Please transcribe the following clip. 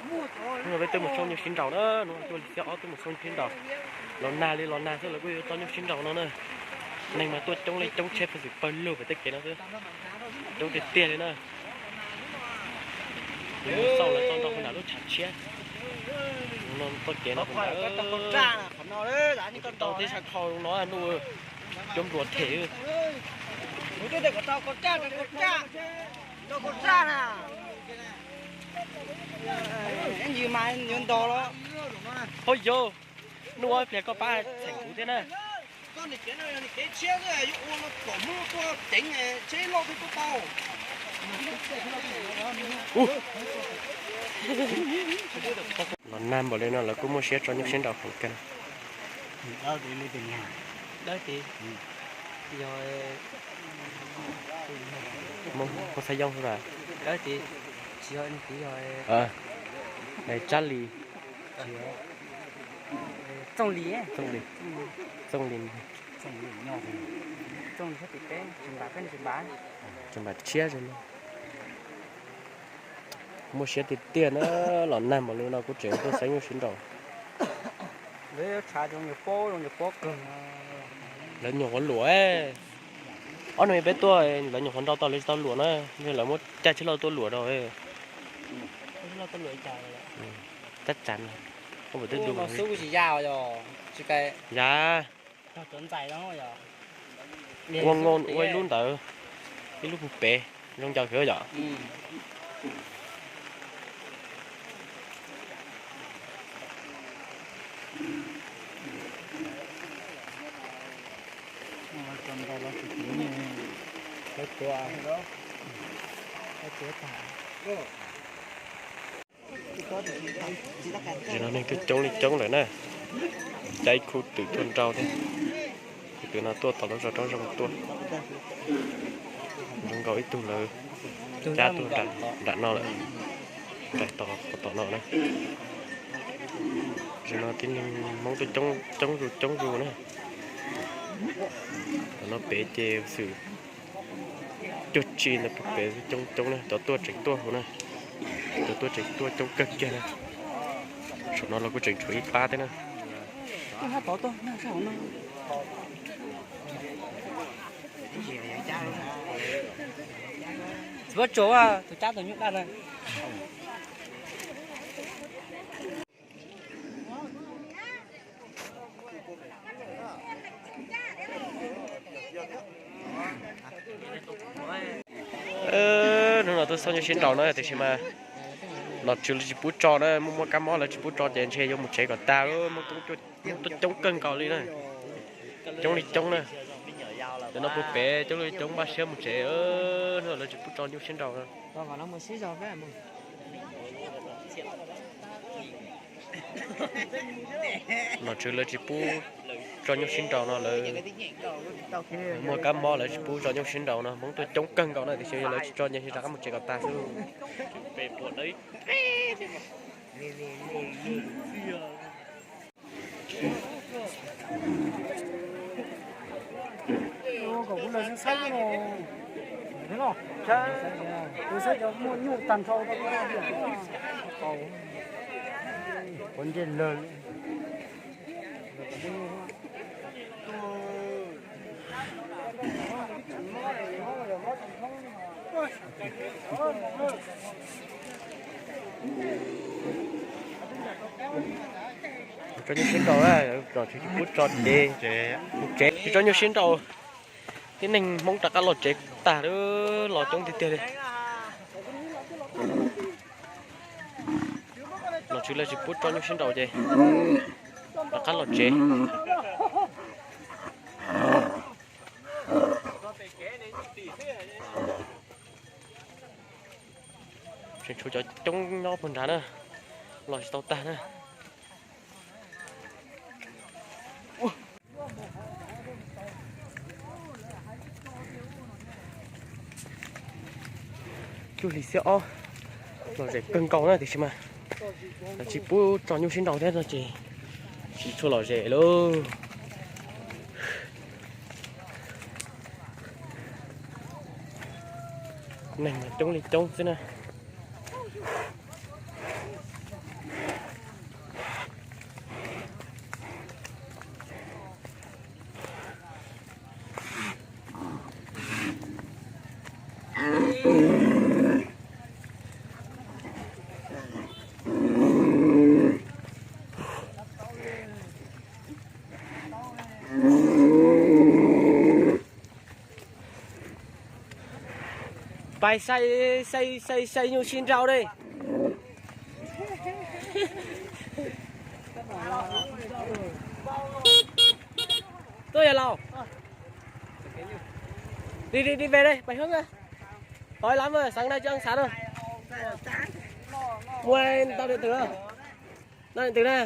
Hnub no peb twb mus xyuas nyuj sib nraus na, hnub no tuaj li xiab ob twb mus xyuas nyuj sib nraus. Los nag li los nag xwb lawv kuj yuav tso nyuj sib nraus no na. Neeg mas tuaj coob li coob, tsheb pheej xwm pawg lug pem tej kev no xwb. Coob tiag tiag li na. Kuv mus xauj lawv tso nraus puag nram lub tshav tshiab. No txoj kev no puag nram, tau tib sab kho no nuj, coob nruas them. Hauj yau, nuj, ib pliag koj pab txheem kuv thiab na. Los nag npaum li no lawv kuj muaj siab tso nyuj sib nraus heev kawg. Hmoob Xab Yooj xwb na. Tsab Lis, Txooj Lis, Txooj Lis, Txooj Npas Tshiab. Muaj siab tiag tiag na, los nag npaum li no kuj tseem tuaj xeeb nyuj sib nraus. Lawv nyuam qhuav luam, ob no peb tuaj lawv nyuam qhuav nrau tau, lawv tsis tau luam na, lawv muab caij tsheb loj tuaj luam rau. Tab tsav, ya, ua nkoos ua ib lub ntawd, ib lub puag pem zoo ncaws kawg yom. Tam sim no neeg tuaj coob li coob lawm na, caij khub twm tuaj nrau thiab. Khub twm no tuaj tom lub zos Roob Zoo tuaj, zoo nkaus ib tug lawv cab tuaj nram no lawm, nram tom no na. Tam sim no tib neeg Hmoob tuaj coob zuj coob zuj na. Tam no pem ces xwm cuag tsi ntawd, pem coob coob na, cov tuaj tseem tuaj hauv na, cov tuaj tseem tuaj coob kawg kiag na. Saum no los kuj tseem tshuav ib pab thiab na. Tsis paub tso, tus cab tus nyuj daj na. Hnub no tuaj xauj nyuj sib nraus na, tiam sis mas nom tswv lawv tsis pub tso na, muaj muaj kab mob lawv tsis pub tso ces ntshe yuav mus tsev kom tag, muaj coob coob kawg nkaus li na, coob li coob na. Cov no puag pem coob li coob, npaj siab mus tsev, hnub no lawv tsis pub tso nyuj sib nraus na. Nom tswv lawv tsis pub tso nyuj sib nraus no, lawv muaj kab mob lawv tsis pub tso nyuj sib nraus no. Hmoob tuaj coob kawg nkaus na, tiam sis yog lawv tsis tso ces rov qab mus tsev kom tag xwb. Tso nyuj sib nraus, nom tswv tsis pub tso ces mus tsev, tsis tso nyuj sib nraus. Tib neeg Hmoob rov qab los tsev tag, los coob tiag tiag li. Nom tswv lawv tsis pub tso nyuj sib nraus ces rov qab los tsev. Tseem tshuav cov coob nyob puag nrad na, los tsis tau tag na. Cuaj hlis xiab ob, lom zem kawg nkaus na, tiam sis mas lawv tsis pub tso nyuj sib nraus thiab no ces tsis tshua lom zem lauj. Neeg mas coob li coob xwb na. Pais sai, sai, sai, sai nyuj sib nraus li. Tuaj yog laus. Đi, đi, đi về đây, Bạch Hưng ơi. Tối lắm rồi, sáng nay chưa ăn sáng đâu. Mua tao điện tử à? Tao điện tử nè.